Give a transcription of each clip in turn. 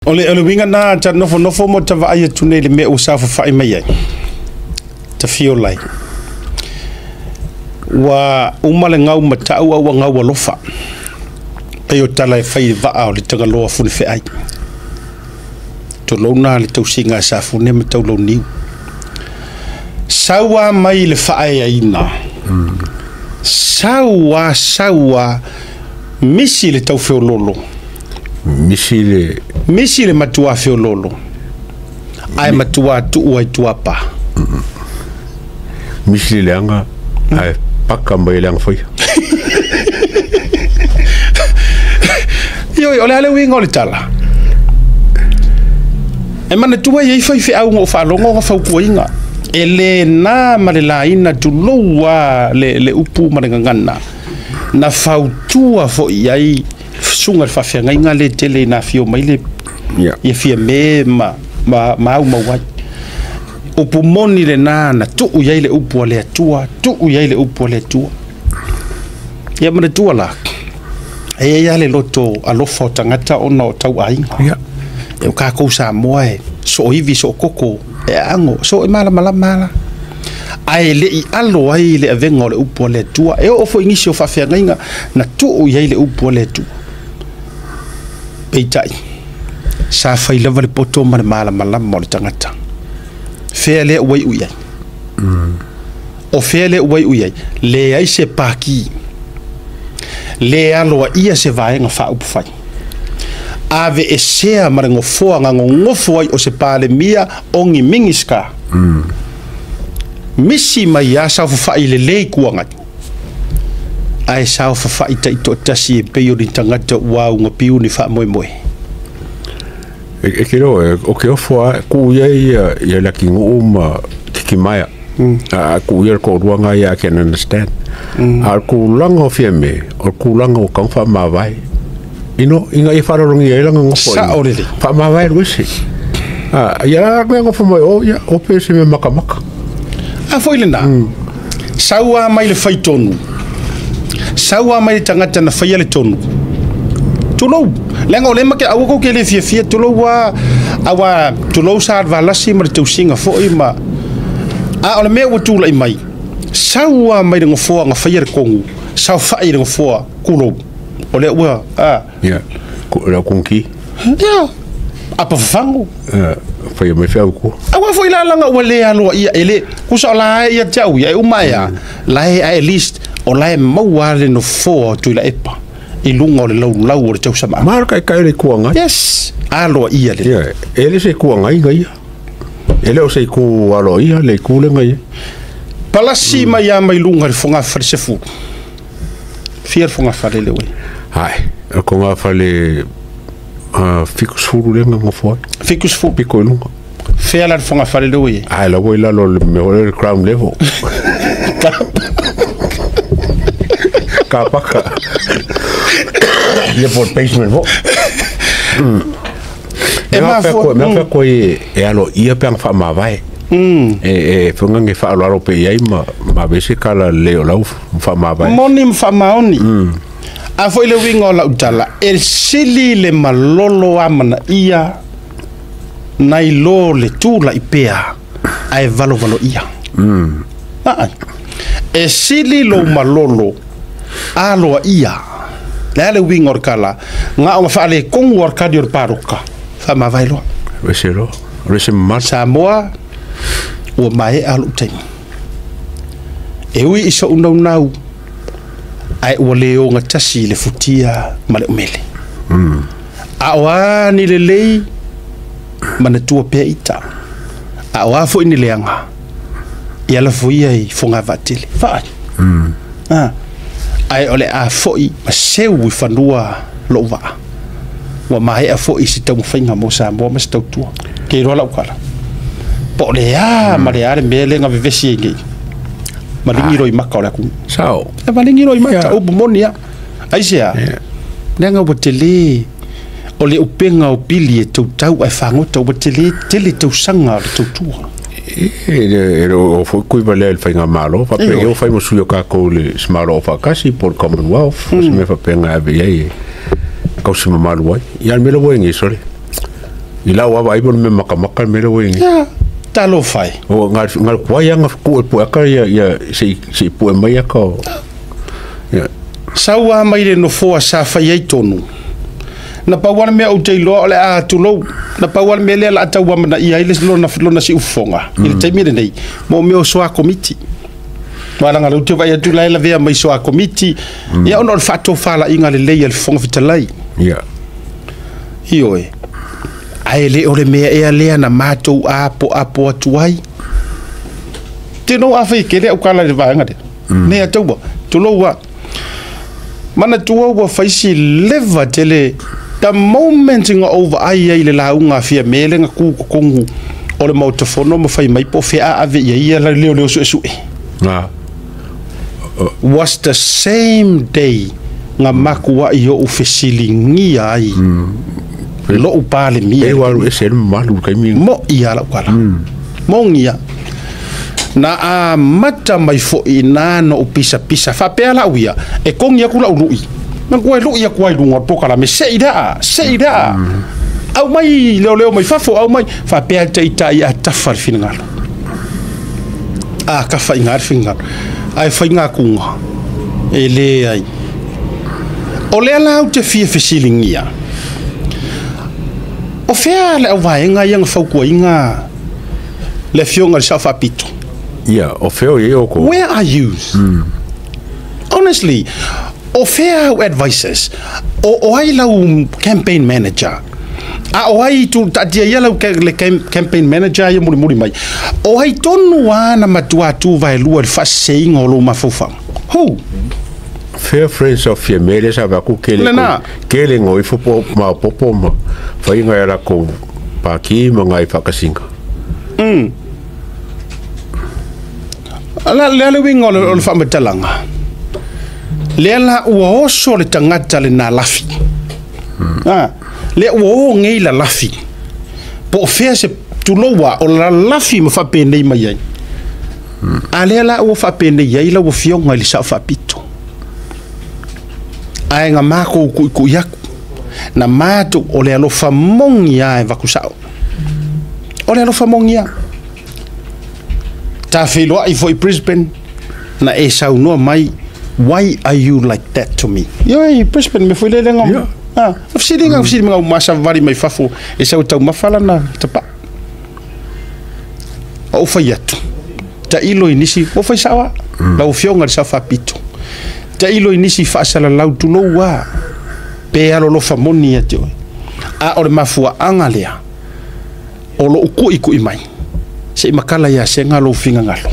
O le uiga lena ta nofonofo ma ta vaai atu nei i le mea ua saofafai mai ai, Tafiola ai. Ua uma le gau matau a ua gau alofa. Pei o tala e fai i le vaa o le Tagaloa Funefeai. Tulouna le tausiga a Safune ma Taulauniu. Sau lava mai le faaeaina, sau lava, sau lava, misi le taufeololo. Misi le... Misi le matua feololo, ae matua tuu ai tuapa. Misi le leaga, ae paka mai le leaga faia. Ioe, o le a le uiga o le tala? E manatua e i ai faifeau na ou faalogo na fautuaina, e le na ma le laina tulou lava le upu ma le gagana, na fautua foi i ai susuga i le faafeagaiga lea e tele ina afio mai le ia Fiame ma aumau ai. Upu moni lena na tuu i ai le upu a le Atua, tuu i ai le upu a le Atua. Ia manatua la, e i ai lava le loto alofa o tagata ona o tauaiga. E o kākou Samoa e sooivi, sookoko, e ago, so e malamalama la. Ae le i alo ai le avega o le upu a le Atua. E oo foi i nisi o faafeagaiga na tuu i ai le upu a le Atua. Peitai, sa fai lava le poto ma le malamalama o le tagata. Fea lea ua iu i ai? O fea lea ua iu i ai? Leai se paki. Le aloaia se vaega faaupufai. Aveesea ma le nofoa na nonofo ai o se Palemia o ni Minisita. Misi mai lava saofafai lelei Itu Agai, ae saofafai taitoatasi e pei o ni tagata ua augapiu ni faamoemoe. E ke iloa, o ke ofo lava, tuu i ai ia Leatinuu ma Titimaya. A tuu ia le toalua lena ia, I can understand. A o le tulaga o Fiame, o le tulaga ua tatau ona faamavae. Ino, ina ia faaaloalogia ai lana nofo. Sao lelei. Faamavae alu ese. Ia la mea nofo mai o, ia, o pe se mea makamaka. A foi lena, sau lava mai le faitonu, sau lava mai le tagata na faia le tonu. Tulou, leaga o lea ma ke aua kou ke le fiafia, tulou lava, aua tulou sa le valasi ma le tausiga foi ma... A o le mea ua tulai mai, sau lava mai le nofoa na faia le tonu, saofai i le nofoa, tulou. O lea ua... A. Ia, le au kungki. Ia, apa fafago. Faia mai feau i tua. Aua foi la laga ua le aloaia, e le, tusa o la e ia te au ia, e uma e a, la e at least, o la e maua lava le nofoa o Tuilaepa i luga o le laulau o le tausamaga. Ma o le taitai o le Itu Agai. Yes, aloaia lelei. Ia, e le se Itu Agai na ia. E le o se itu aloaia le itu lea na i ai. Palasi mai lava mai luga i le fogafale 10. Fia le fogafale lea ua i ai? Ae, o le fogafale 70 lea na nofo ai. 70? Pito i luga. Fea la le fogafale lea ua i ai? Ae, la ua i lalo o le mea foi lea o le ground level. Ka paka. Ia po o le basement foi. E mafua. Mea fea koe e aloaia pe ana faamavae. E whangange faaaloalo pe i ai ma aveese kala lelei o lau faamavae. Moni ma faamaoni. A foi le uiga o lau tala, e sili le malolo amanaia nai lo le tulai pea ae valovaloia. E sili lou malolo aloaia. Le a le uiga o le tala, na ona faaletonu o le kali o le paloka, faamavae loa. Ese loa, o le ese mamalu. Samoa, ua maea lou taimi. E ui i sou naunau, ae ua le ogatasi le futia ma le umele. A o a ni lelei, manatua pea ita. A o a foi ni leaga, ia lafo ia i fogavaatele. Vaai. Ae o le a foi ma seu i fanua lou vaa. Ua maea foi se taumafaiga mo Samoa ma se tautua. Ke iloa lau tala. Po o le a ma le a le mea lea na vevesi ai nei. Maligi loa i maka o le atunuu. Sao. E maligi loa i maka, upu moni lava. Aisea? Leaga ua tele o le upega o pili e tautau ae fagota ua tele tele tausaga o le tautua. E le o foi kui valea i le faigamalo, faapea e o fai ma sui o kākou i le Malo Aufaatasi po o le Commonwealth, o se mea faapena e ave i ai e tausi mamalu ai. Ia, o le mea lea ua i ai nei, sole. I lau ava ai mo le mea makamaka le mea lea ua i ai nei. Ia, talofa e. O nga kuai anga ku e pue aka ia ia se i pue mai aka o ia. Sau a mai le nofoa sa fai ai tonu. Na pau lava le mea ou te iloa o le a tulou, na pau lava le mea lea o le a tau amanaia ai le lona lona siufofoga i le taimi lenei, mo mea o soa komiti. Aua leaga o lea ou te vaai atu la e lavea mai soa komiti, ia ona o le faatofalaiga lelei a le Fofoga Fetalai. Ia. Ioe. Ae le o le mea ea lea na matou apoapo atu ai. Te no afai ke le au kala i le vaega lea. Nei a taua, tulou a. Manatua ua fai si leva tele the moment na ou vaai ai i le lauga a Fiame lea na tu totonu o le Maota Fono ma fai mai po o fea a ave i ai ia leoleo suesue. Was the same day na makuai ou fesiligia ai lou Palemia. E ua alu ese ai le mamalu i le taimi. Mo'i lava lau tala. Mogi lava. Na amata mai foi i ina na ou pisapisa faapea lau ia, e kogi atu lau lui. Na toe lui atu ai i luga o le polokalame, se i laa, se i laa. Aumai leoleo mai fafo, aumai. Faapea le taitai a tafa le finagalo. A tafa i ina le finagalo. Ae faiga atuga, e leai. O lea la ou te fia fesiligia, o fea le auvaega ia na fautuaina le Afioga i le Sao Faapito? Ia, o fea o i ai outou? Where are you? Honestly, o fea au advisors? O ai lau campaign manager? A o ai tu taatia ia lau le campaign manager ia mulimuli mai? O ai tonu lava na matua tuvaelua i le faaseseina o lou mafaufau? Who? Fair friends of Fiame lea sa avea atu kele Lena. kele ngo ifo po maopopo ma fai ngai a lakou paki ma ngai faakasiga. La, lea le uiga o le, o le faamatalaga. Lea la ua oso le tagata lena lafi. Ah, lea ua o nei lalafi. Po o fea se tulou a, o lalafi ma faapenei mai ai. A lea la ua faapenei ai lau Afioga i le Sao Faapito. Ae na matou tuitui atu, na matou, o le alofa moni lava e avatu sao. O le alofa moni lava. Ta feiloai foi i Brisbane, na e saunoa mai, why are you like that to me? Ioe, i Brisbane, mea foi lele na, ah, na fesiliga, na fesiliga uma savavali mai fafo, e sau e taumafa lana tapaa. Ou fai atu, tailo i nisi, ua fai sao lava, lau Afioga i le Sao Faapito, tailo i nisi faasalalau, tulou lava, pe alolofa moni ia te oe. A o le mafuaaga lea, o lou kuikui mai, se i makala ia Sega lou finagalo,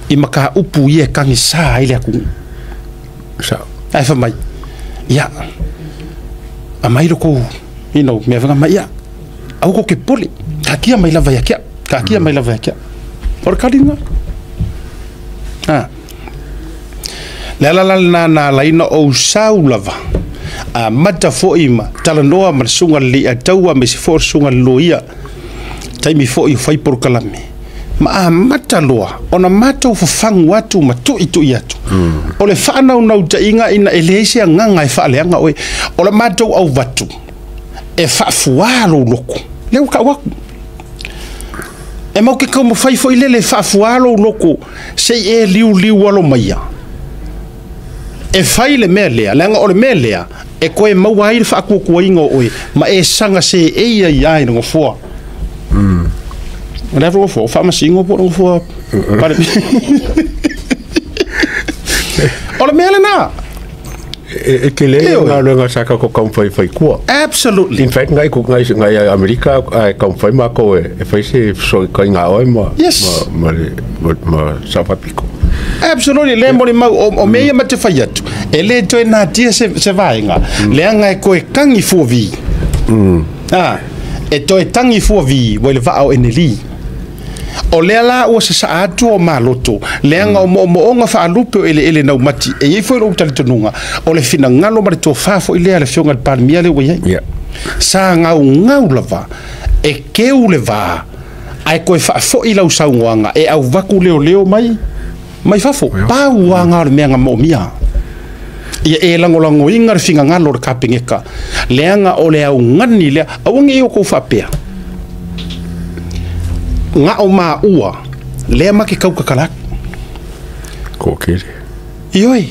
i mataupu ia e tagisa ai le atunuu. Sao. Ae fai mai, ia, aumai lo tou, you know, mea foi mai, ia, aua tou te popole, taatia mai lava ia te au, taatia mai lava ia te au. O le tali lena. A. Le ala la lena na ala ai ona ou sau lava, amata foi ma talanoa ma le susuga i le Leiataua aemaise foi o le susuga i le Loia, taimi foi o fai polokalame, ma amata loa ona matou fafagu atu ma tuitui atu. O le faanaunautaiga ina e leai se agaga e faaleaga oe, o le matou auvatu e faafuā lou loto. Lea ua tau atu. E mau te taumafai foi lele e faafuā lou loto se i e liuliu alo maia e fai le mea lea, leaga o le mea lea e toe maua ai le faatuatuaina o oe ma e saga seei ai lava i le nofoa. O le a foi nofoa? O Faamasino po o le nofoa Palemia? O le mea lena. E tele Ioe. galuega sa tatou taumafai e fai i tua. Absolutely. In fact, ngai ngai ngai Amerika ae taumafai matou e fai se fesootaiga a oe ma Yes. ma le ma Sao Faapito. Absolutely, le molimau o mea ia ma te fai atu, e le toe natia se vaega, leaga e toe tagi fuavi. A, e toe tagi fuavi ua i le vaa o Eneli. O lea la ua sasaa atu o maloto, leaga o moomooga faalupe o eleele naumati, e i ai foi lou talitonuga, o le finagalo ma le tofa foi lea a le Afioga i le Palemia lea ua i ai. Sa gaugau lava e keu le va, ae toe faafoi lau saunoaga e auvatu leoleo mai mai fafo. Pau lava na o le mea na moomia. Ia e lagolagoina le finagalo o le Kapeneta, leaga o le augani lea, aua ne i outou faapea, na o maua, lea ma te tautatala atu. Toatele. Ioe,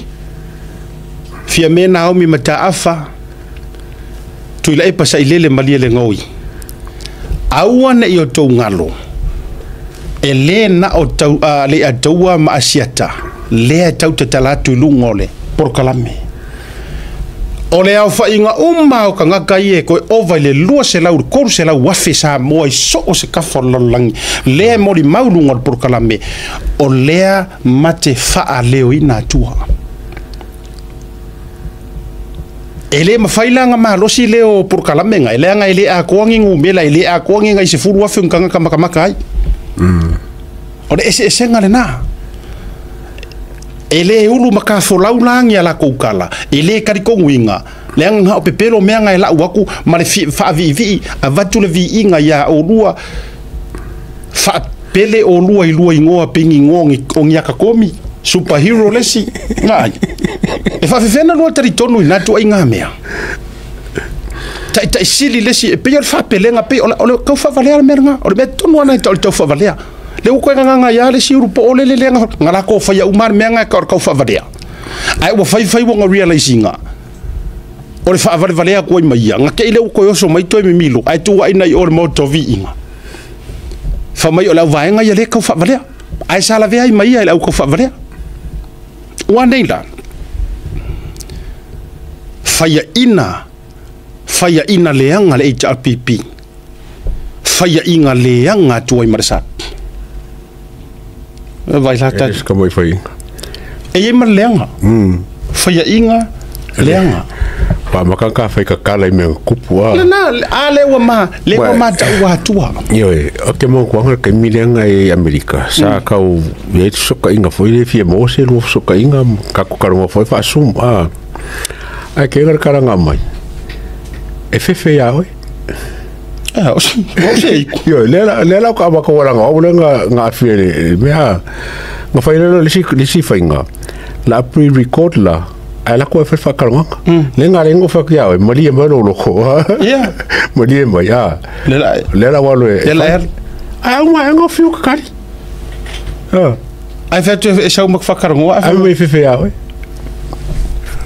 Fiame Naomi Mataafa, Tuilaepa Sailele Malielegaoi, aua ne i outou galo, e lē na o tau, Leiataua ma Asiata, lea e tautatala atu i luga o le polokalame. O le aofaiga uma o tagata ia e toe ova i le 200 i le 300,000 Samoa i so o se tafa o le lalolagi, lea e molimau luga o le polokalame, o lea ma te faaleoina atua. E lē mafai la ona malosi lea o polokalame na, leaga e lē atoa ni numera, e lē atoa ni nai 10,000 o ni tagata matamata ai. O le eseesega lena. E lē ulu ma tafolau la ni a latou tala, e lē talitonuina, leaga na o pepelo mea na e lau atu ma le faaviivii, avatu le viiga iā olua, faapele olua i lua igoa pei ni igoa o ni akatomi, superhero le isi, na ai. E faafefea ona lua talitonu i na ituaiga mea. Taitaisili le isi, e pei o le faapelega, pei o le tau faavalea le mea lena. O le mea tonu lava lena e tau o le tau faavalea. Lea ua toe gagaga ai lava le isi ulu poo lele lea na latou faia uma lava le mea lena e tau o le tau faavalea. Ae ua fai fai ua na realise ina, o le faavalevalea atu ai ma ia, na te i lea ua toe oso mai toe mimilo, ae tuuaina i o le Maota o Viiga. Fai mai o le auvaega ia lea e tau faavalea, ae sa lavea ai ma ia i le au tau faavalea. Ua nei la, faiaina, faiaina leaga le HRPP, faiaina leaga atu ai ma le SAP. Vai la E se mai faiga. E i ai ma le leaga. Faiaina leaga. Pa maka ka fai kakala i mea kupu a. Lena, a le ua ma, le ua ma taua atua. Ioe, o te mau kuanga le taimi lea i Amerika, sa kau i ai fesootaiga foi le fia maua se lua fesootaiga, tatou talanoa foi faa-Zoom, a. Ae kei le kalaga mai, e fefe iā oe. O se iku. Ioe, lea lea la ka amata walaga au lea nga afia i le mea, nga fai lea le isi faiga, la pre-record la, ae lako ai fai le faatalanoaga. Le nga le ngo fai atu ia oe, malie mai lou loko, Ia. Malie mai, a. Le la Lea la ua alu e Le la e alu. Ae au mai nga fiu kakali. Ae fai atu e sau ma whakarungoa. Ai mai fefe ia oe.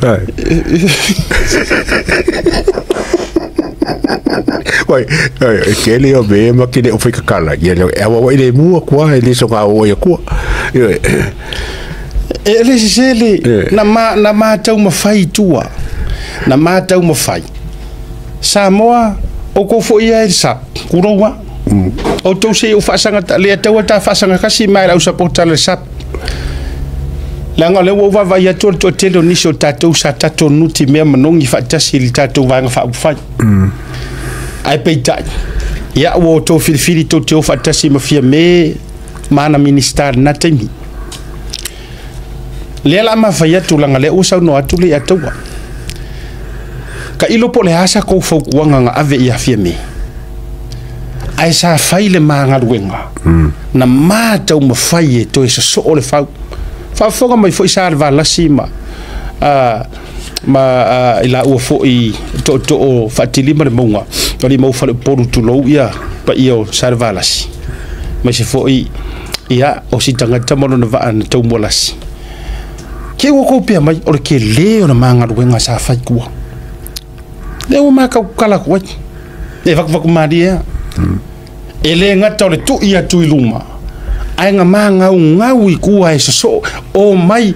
Ai. Wai, e tele o me ma ke le o fai kakala. Ia le e awa i le mua kua e le so ngā o ia kua. E le sese le na mātau mawhai tua. Na mātau mawhai. Samoa, o kou fo ia e SAP, kuroua. O tau se o whaasanga, le taua ta whaasanga kasi mai lau sapota le SAP. Leaga o lea ua ou vaavaai atu o le toatele o nisi o tatou sa tatou nuti mea manogi faatasi i le tatou vaega faaupufai. Ae peitai, ia ua outou filifili tou te o faatasi ma Fiame ma ana Minisita i lena taimi. Lea la ma fai atu leaga lea ua saunoa atu le Ataua. Tailo po o le a sa tou fautuaga na ave ia Fiame. Ae sa fai le ma galuega na mataumafai e toe sosoo le fau. Faafofoga mai foi sa le Valasi ma i laua foi tootoo Faatilima le mauga o le mau faleupolu tulou ia paia o sa le Valasi. Mai se foi ia o si tagata ma lona vaa na taumualasi. Ke ua kou pea mai o le tele o le magaluega sa fai tua. Lea ua mataukala atu ai. E vakuvaku malie a. E le gata o le tui atu i luma, ae na magaugau i tua e sosoo o mai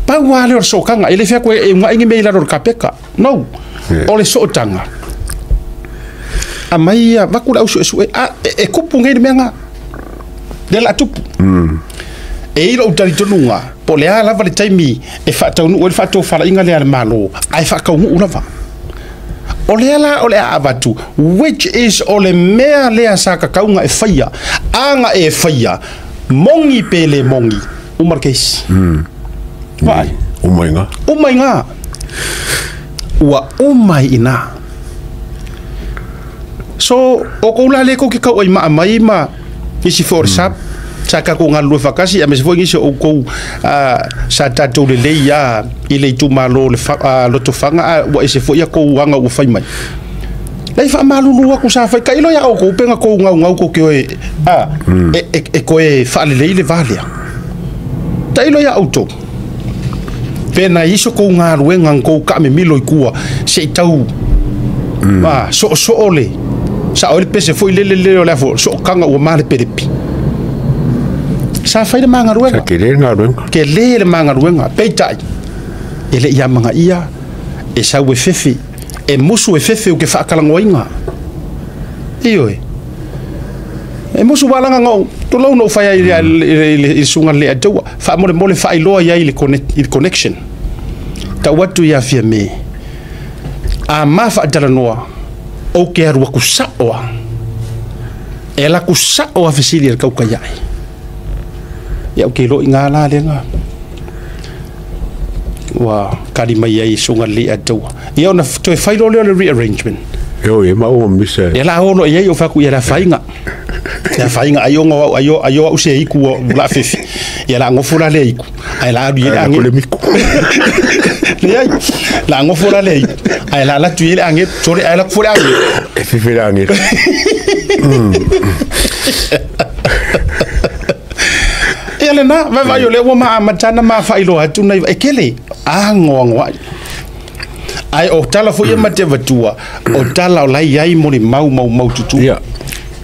pau lava lea o le sootaga. E le fai atu e uunai ni mea i lalo o le kapeta. No. O le sootaga. Aumai ia vaku le au suesue, a e tupu nei le mea lena. Lea o le a tupu. E i lou talitonuga, po o le a lava le taimi e faataunuu ai le faatofalaiga lea a le Malo, ae faataunuu lava. O lea la o le a avatu, which is o le mea lea sa tatau ona e faia, a na e faia, moni pe le moni, uma le case. Vaai. Uma i ina. Uma i ina. Ua uma i ina. So, o kou la lea kou te kauaimaa mai ma nisi foi o le SAP, Sa tatou galulue faatasi aemaise foi nisi o outou sa tatou lelei lava i le itumalo o le Lotofaga ae ua ese foi a tou aga ua fai mai. Leai faamalulu atu sa fai tailo ia outou pe na tou gaugau tou te o e e toe faalelei le va lea. Tailo ia outou. Pe na i ai so tou galuega na tou taamemilo i tua se i tau soosoo le sao ai le pese foi lele lele o le a foi sootaga ua malepelepi. Sa fai le ma galuega. Sa tele le galuega. Tele le ma galuega. Peitai, e le i amanaia e sau e fefe, e musu e fefe ou te faatalanoaina. Ioe. E musu valaga na ou, tulou na ou fai ai i le susuga i le Aletaua, faamolemole faailoa i ai i le connection. Tau atu ia Fiame, a ma faatalanoa, ou te alu atu sao lava. E alu atu sao lava fesili a le tautai ae. Ia ou te iloa i ina la lea na ua tali mai ai susuga i le Aletaua. Ia ona toe fai loa lea o le rearrangement. E o e maua misa. Ia la o loa i ai ou fai atu ia le afaina. Le afaina ai ona o au ai o ai o au se iku o la fefi. Ia la gofo la le iku. Ae la alu i ai le age. Le miku. Leai. La gofo la le iku. Ae la alu atu i ai le age. Sole ae la atu foi le age. E fefe le age. Ia lena, vaavaai o lea ua ma amata ona ma faailoa atu nai e kele anoanoai. Ae o tala foi ia ma te avatua, o tala o la e i ai molimau maumaututu. Ia,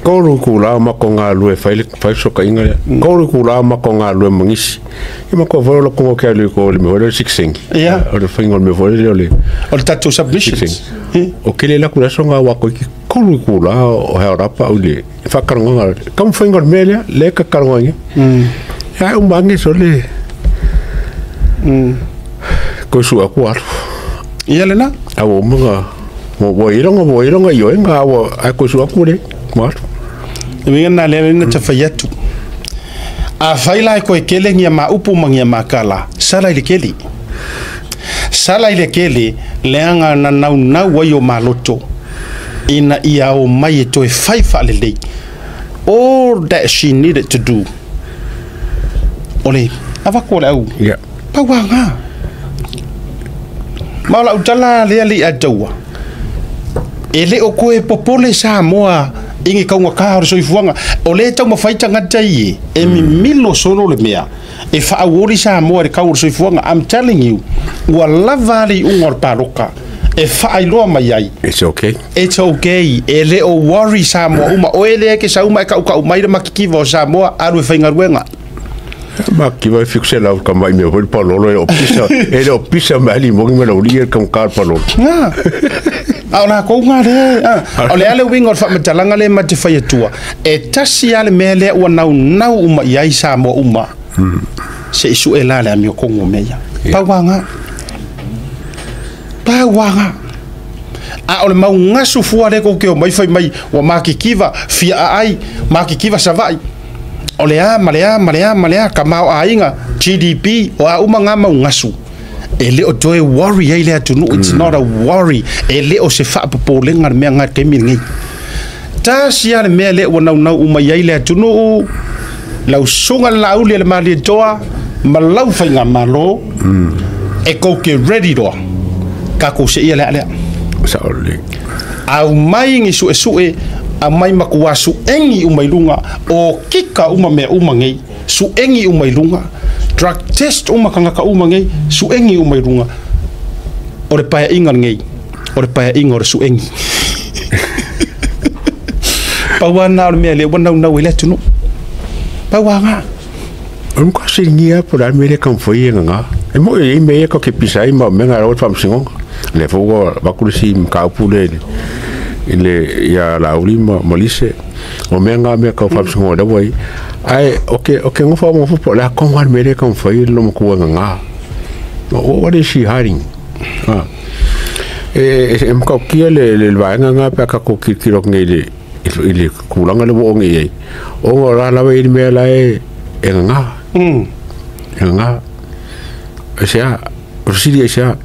tolu itula o matou galulue e fai le fai le fesootaiga lea. Tolu itula o matou galulue ma nisi. Ia matou foi o le latou te alu i o i le mea foi lea o le sikiseini. Ia. O le faiga o le mea foi lea o le O le tatou submissions. O kele la ku le aso nga wa ko ki tolu itula o hea o rapa au le faatalanoaga taumafaiga o le mea lea lea e tatalanoa ai. Ia ae uma ane sole toe sue atu alu. Ia lena. A ua uma ona ua i ai lona ua i ai lona ioega a ua ae toe sue atu le ua alu. Le uiga lena lea na ta fai atu. Afai la e toe tele ni a ma upu ma ni a ma tala, sala i le keli. Sala i le keli, leaga na naunau ai o maloto ina ia omai e toe fai faalelei. All that she needed to do o le avatu o le au pauaga. Ma o lau tala lea le i ataua, e le o toe popole Samoa i ni taugata o le soifuaga. O lea e taumafai tagata ia e mimilo solo le mea e faaauoli Samoa i le tau o le soifuaga. I'm telling you, ua lava le iuga o le paloka e faailoa mai ai. It's okay. It's okay. E le o worry Samoa uma. Oe lea e te sau ma e tautau mai le matitiva o Samoa, alu e faigaluega. Matitiva e fiku se lau ka mai mea foi le palolo e le o pisa, e le o pisa mai limoni ma lau lii e le taugata le palolo. Na. A o latou na lea, a. O le a le uiga o le faamatalaga lea ma te fai atua, e tasi lava le mea lea ua naunau uma i ai Samoa uma, se i sue la le amiotonu o mea ia. Pau lava na. Pau lava na. A o le mau gasu fua lea tou te omai fai mai ua matitiva fia aai, matitiva Savaii. O le a ma le a ma le a ma le a, tamaoaiga, GDP, o a uma na mau gasu, e le o toe worry ai le atunuu, it's not a worry, e le o se faapopolega le mea na i le taimi lenei. Tasi lava le mea lea ua naunau uma i ai le atunuu, lau susuga i le Laauli a le Malietoa ma lau faigamalo, e tou te ready loa, tatou seia le aa lea. Sao lelei. Aumai ni suesue, aumai matua suegi uma i luga, o kika uma mea uma nei, suegi uma i luga, drug test uma tagata uma nei, suegi uma i luga. O le paeaiga lenei, o le paeaiga o le suegi. Pau lava lena o le mea lea ua naunau ai le atunuu. Pau lava lena. O le matua siligia lava po o le a le mea lea e taumafai e nana. E moni e i ai mea ia tatou te pisa ai ma o mea na o le faamasinoga. O lea foi ua avatu le isi mataupu lea i le ia Laauli ma Lise. O mea na mea tau faamasinoga lea ua i ai. Ae ou te nofo lava ma nofo po o le a tonu lava le mea lea e taumafai e le loomatua e nana. What is she hiding? E matautia le vaega lena pe a tatou tilotilo atu nei i le tulaga lea ua oo nei i ai, ona o la lava e i ai le mea la e e nana. E nana. Aisea? O le fesili aisea?